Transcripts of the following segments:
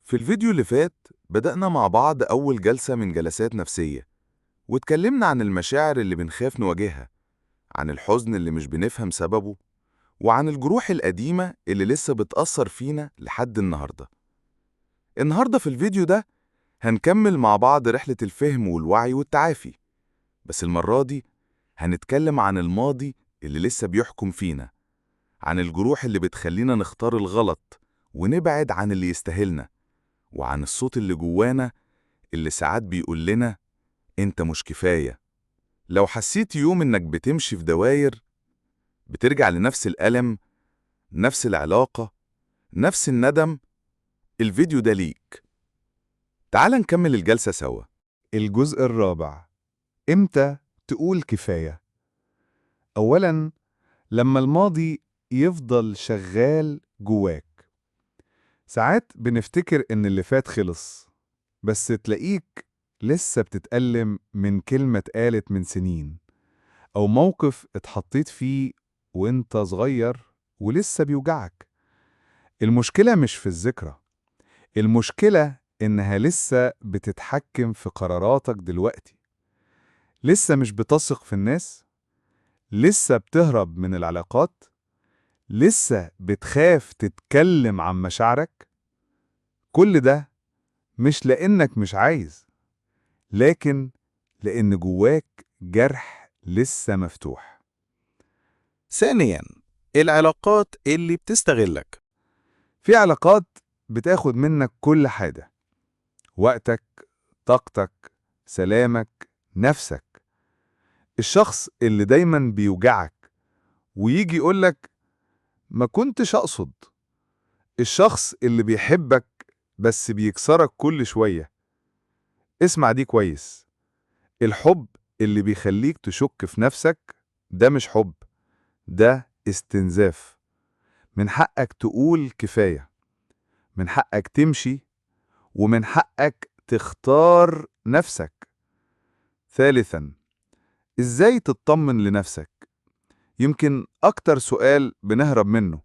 في الفيديو اللي فات بدأنا مع بعض أول جلسة من جلسات نفسية، واتكلمنا عن المشاعر اللي بنخاف نواجهها، عن الحزن اللي مش بنفهم سببه، وعن الجروح القديمة اللي لسه بتأثر فينا لحد النهاردة. النهاردة في الفيديو ده هنكمل مع بعض رحلة الفهم والوعي والتعافي، بس المرة دي هنتكلم عن الماضي اللي لسه بيحكم فينا، عن الجروح اللي بتخلينا نختار الغلط ونبعد عن اللي يستاهلنا، وعن الصوت اللي جوانا اللي ساعات بيقول لنا أنت مش كفاية. لو حسيت يوم إنك بتمشي في دواير، بترجع لنفس الألم، نفس العلاقة، نفس الندم، الفيديو ده ليك. تعال نكمل الجلسة سوا. الجزء الرابع: إمتى تقول كفاية؟ أولاً، لما الماضي يفضل شغال جواك. ساعات بنفتكر إن اللي فات خلص، بس تلاقيك لسه بتتألم من كلمة اتقالت من سنين، أو موقف اتحطيت فيه وإنت صغير ولسه بيوجعك. المشكلة مش في الذكرى، المشكلة إنها لسه بتتحكم في قراراتك دلوقتي. لسه مش بتثق في الناس، لسه بتهرب من العلاقات، لسه بتخاف تتكلم عن مشاعرك. كل ده مش لأنك مش عايز، لكن لأن جواك جرح لسه مفتوح. ثانياً، العلاقات اللي بتستغلك. في علاقات بتاخد منك كل حاجة: وقتك، طاقتك، سلامك، نفسك. الشخص اللي دايما بيوجعك ويجي يقولك ما كنتش أقصد. الشخص اللي بيحبك بس بيكسرك كل شوية. اسمع دي كويس، الحب اللي بيخليك تشك في نفسك ده مش حب، ده استنزاف. من حقك تقول كفاية، من حقك تمشي، ومن حقك تختار نفسك. ثالثاً، إزاي تطمن لنفسك؟ يمكن أكتر سؤال بنهرب منه: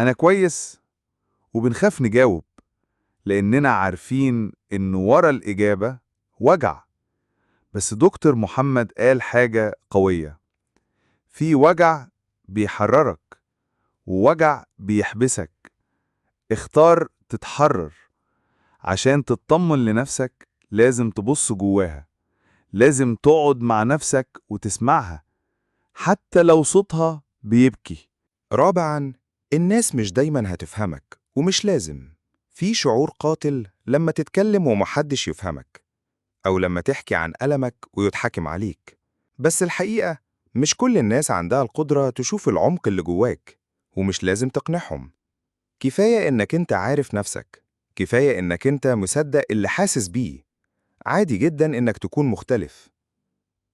أنا كويس؟ وبنخاف نجاوب لأننا عارفين إن ورا الإجابة وجع. بس دكتور محمد قال حاجة قوية: في وجع بيحررك ووجع بيحبسك. اختار تتحرر. عشان تطمن لنفسك لازم تبص جواها، لازم تقعد مع نفسك وتسمعها حتى لو صوتها بيبكي. رابعاً، الناس مش دايماً هتفهمك، ومش لازم. في شعور قاتل لما تتكلم ومحدش يفهمك، أو لما تحكي عن ألمك ويتحكم عليك. بس الحقيقة مش كل الناس عندها القدرة تشوف العمق اللي جواك، ومش لازم تقنعهم. كفاية إنك أنت عارف نفسك، كفاية إنك أنت مصدق اللي حاسس بيه. عادي جداً إنك تكون مختلف،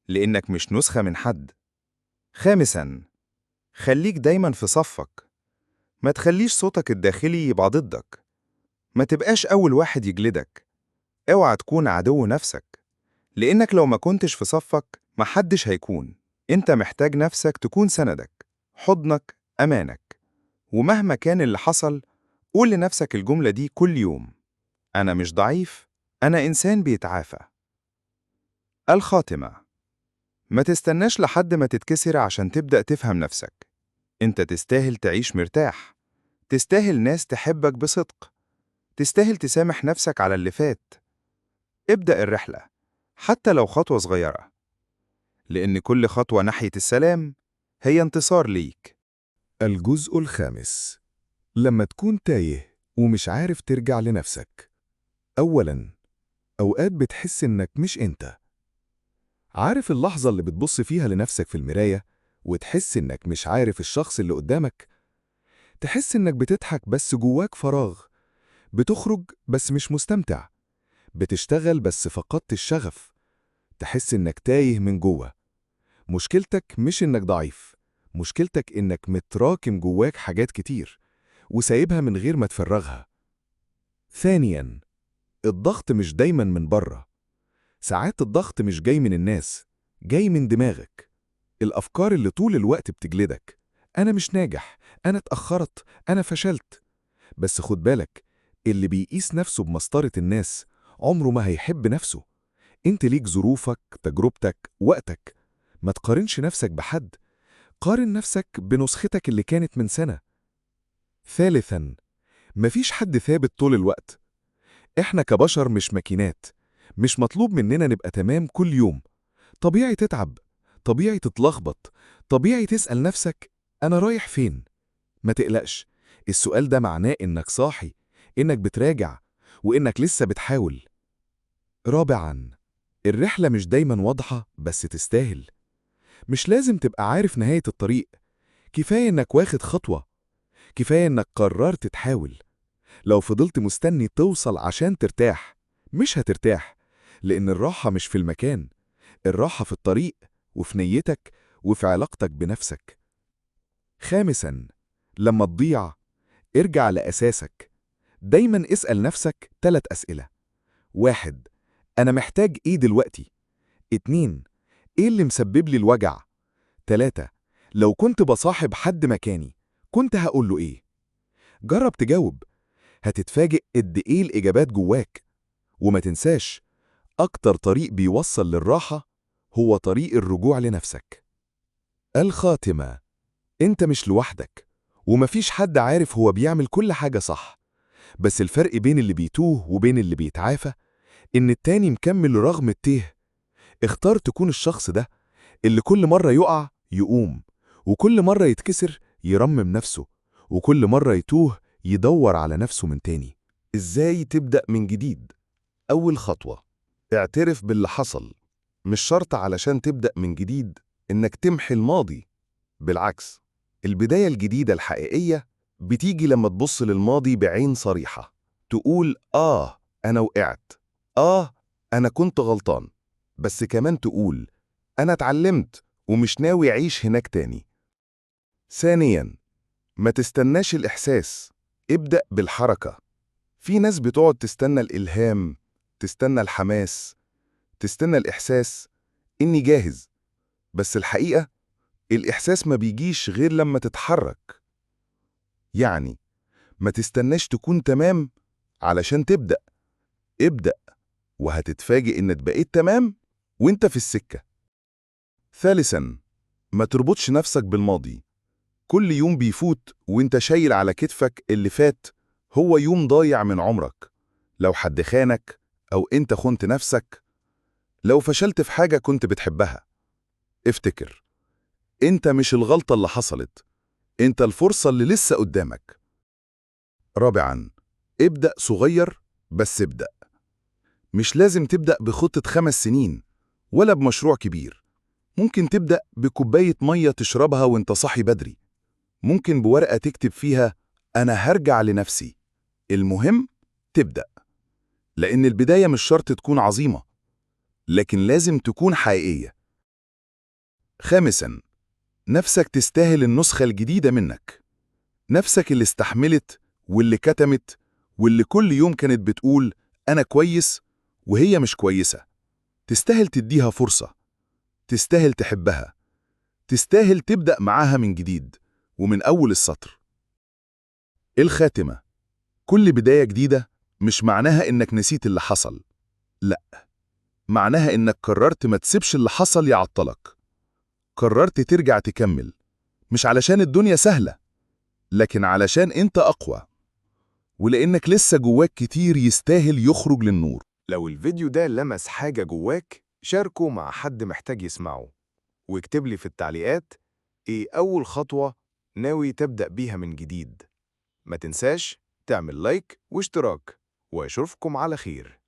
لإنك مش نسخة من حد. خامساً، خليك دايماً في صفك. ما تخليش صوتك الداخلي يبقى ضدك. ما تبقاش أول واحد يجلدك. اوعى تكون عدو نفسك، لإنك لو ما كنتش في صفك محدش هيكون. انت محتاج نفسك تكون سندك، حضنك، أمانك. ومهما كان اللي حصل، قول لنفسك الجملة دي كل يوم: أنا مش ضعيف، أنا إنسان بيتعافى. الخاتمة: ما تستناش لحد ما تتكسر عشان تبدأ تفهم نفسك. انت تستاهل تعيش مرتاح، تستاهل ناس تحبك بصدق، تستاهل تسامح نفسك على اللي فات. ابدأ الرحلة حتى لو خطوة صغيرة، لأن كل خطوة ناحية السلام هي انتصار ليك. الجزء الخامس: لما تكون تايه ومش عارف ترجع لنفسك. أولاً، أوقات بتحس إنك مش أنت. عارف اللحظة اللي بتبص فيها لنفسك في المراية وتحس إنك مش عارف الشخص اللي قدامك؟ تحس إنك بتضحك بس جواك فراغ، بتخرج بس مش مستمتع، بتشتغل بس فقدت الشغف، تحس إنك تايه من جوه. مشكلتك مش إنك ضعيف، مشكلتك إنك متراكم جواك حاجات كتير وسايبها من غير ما تفرغها. ثانياً، الضغط مش دايماً من بره. ساعات الضغط مش جاي من الناس، جاي من دماغك. الأفكار اللي طول الوقت بتجلدك: أنا مش ناجح، أنا اتأخرت، أنا فشلت. بس خد بالك، اللي بيقيس نفسه بمسطرة الناس عمره ما هيحب نفسه. انت ليك ظروفك، تجربتك، وقتك. ما تقارنش نفسك بحد، قارن نفسك بنسختك اللي كانت من سنة. ثالثاً، مفيش حد ثابت طول الوقت. احنا كبشر مش ماكينات، مش مطلوب مننا نبقى تمام كل يوم. طبيعي تتعب، طبيعي تتلخبط، طبيعي تسأل نفسك أنا رايح فين؟ ما تقلقش، السؤال ده معناه إنك صاحي، إنك بتراجع، وإنك لسه بتحاول. رابعاً، الرحلة مش دايماً واضحة بس تستاهل. مش لازم تبقى عارف نهاية الطريق، كفاية إنك واخد خطوة، كفاية إنك قررت تحاول. لو فضلت مستني توصل عشان ترتاح، مش هترتاح، لأن الراحة مش في المكان، الراحة في الطريق وفي نيتك وفي علاقتك بنفسك. خامساً، لما تضيع ارجع لأساسك. دايماً اسأل نفسك 3 أسئلة. 1، أنا محتاج إيه دلوقتي؟ 2، إيه اللي مسبب لي الوجع؟ 3، لو كنت بصاحب حد مكاني كنت هقول له إيه؟ جرب تجاوب، هتتفاجئ قد إيه الإجابات جواك. وما تنساش، أكتر طريق بيوصل للراحة هو طريق الرجوع لنفسك. الخاتمة، أنت مش لوحدك، ومفيش حد عارف هو بيعمل كل حاجة صح، بس الفرق بين اللي بيتوه وبين اللي بيتعافى إن التاني مكمل رغم التيه. اختار تكون الشخص ده اللي كل مرة يقع يقوم، وكل مرة يتكسر يرمم نفسه، وكل مرة يتوه يدور على نفسه من تاني. إزاي تبدأ من جديد؟ أول خطوة، اعترف باللي حصل. مش شرط علشان تبدأ من جديد إنك تمحي الماضي، بالعكس، البداية الجديدة الحقيقية بتيجي لما تبص للماضي بعين صريحة، تقول آه أنا وقعت، آه أنا كنت غلطان، بس كمان تقول أنا اتعلمت ومش ناوي أعيش هناك تاني. ثانياً، ما تستناش الإحساس، ابدأ بالحركة. في ناس بتقعد تستنى الإلهام، تستنى الحماس، تستنى الإحساس إني جاهز، بس الحقيقة الإحساس ما بيجيش غير لما تتحرك. يعني ما تستناش تكون تمام علشان تبدأ، ابدأ وهتتفاجئ إنك بقيت تمام وإنت في السكة. ثالثاً، ما تربطش نفسك بالماضي. كل يوم بيفوت وإنت شايل على كتفك اللي فات هو يوم ضايع من عمرك. لو حد خانك أو إنت خنت نفسك، لو فشلت في حاجة كنت بتحبها، افتكر إنت مش الغلطة اللي حصلت، إنت الفرصة اللي لسه قدامك. رابعاً، ابدأ صغير بس ابدأ. مش لازم تبدأ بخطة 5 سنين ولا بمشروع كبير. ممكن تبدأ بكوباية مية تشربها وانت صاحي بدري، ممكن بورقة تكتب فيها أنا هرجع لنفسي. المهم تبدأ، لأن البداية مش شرط تكون عظيمة، لكن لازم تكون حقيقية. خامساً، نفسك تستاهل النسخة الجديدة منك. نفسك اللي استحملت واللي كتمت واللي كل يوم كانت بتقول أنا كويس وهي مش كويسة، تستاهل تديها فرصة، تستاهل تحبها، تستاهل تبدأ معاها من جديد ومن أول السطر. الخاتمة، كل بداية جديدة مش معناها إنك نسيت اللي حصل، لأ، معناها إنك قررت ما تسيبش اللي حصل يعطلك، قررت ترجع تكمل، مش علشان الدنيا سهلة، لكن علشان أنت أقوى، ولأنك لسه جواك كتير يستاهل يخرج للنور. لو الفيديو ده لمس حاجة جواك، شاركه مع حد محتاج يسمعه، واكتب لي في التعليقات إيه أول خطوة ناوي تبدأ بيها من جديد. ما تنساش تعمل لايك واشتراك، وأشوفكم على خير.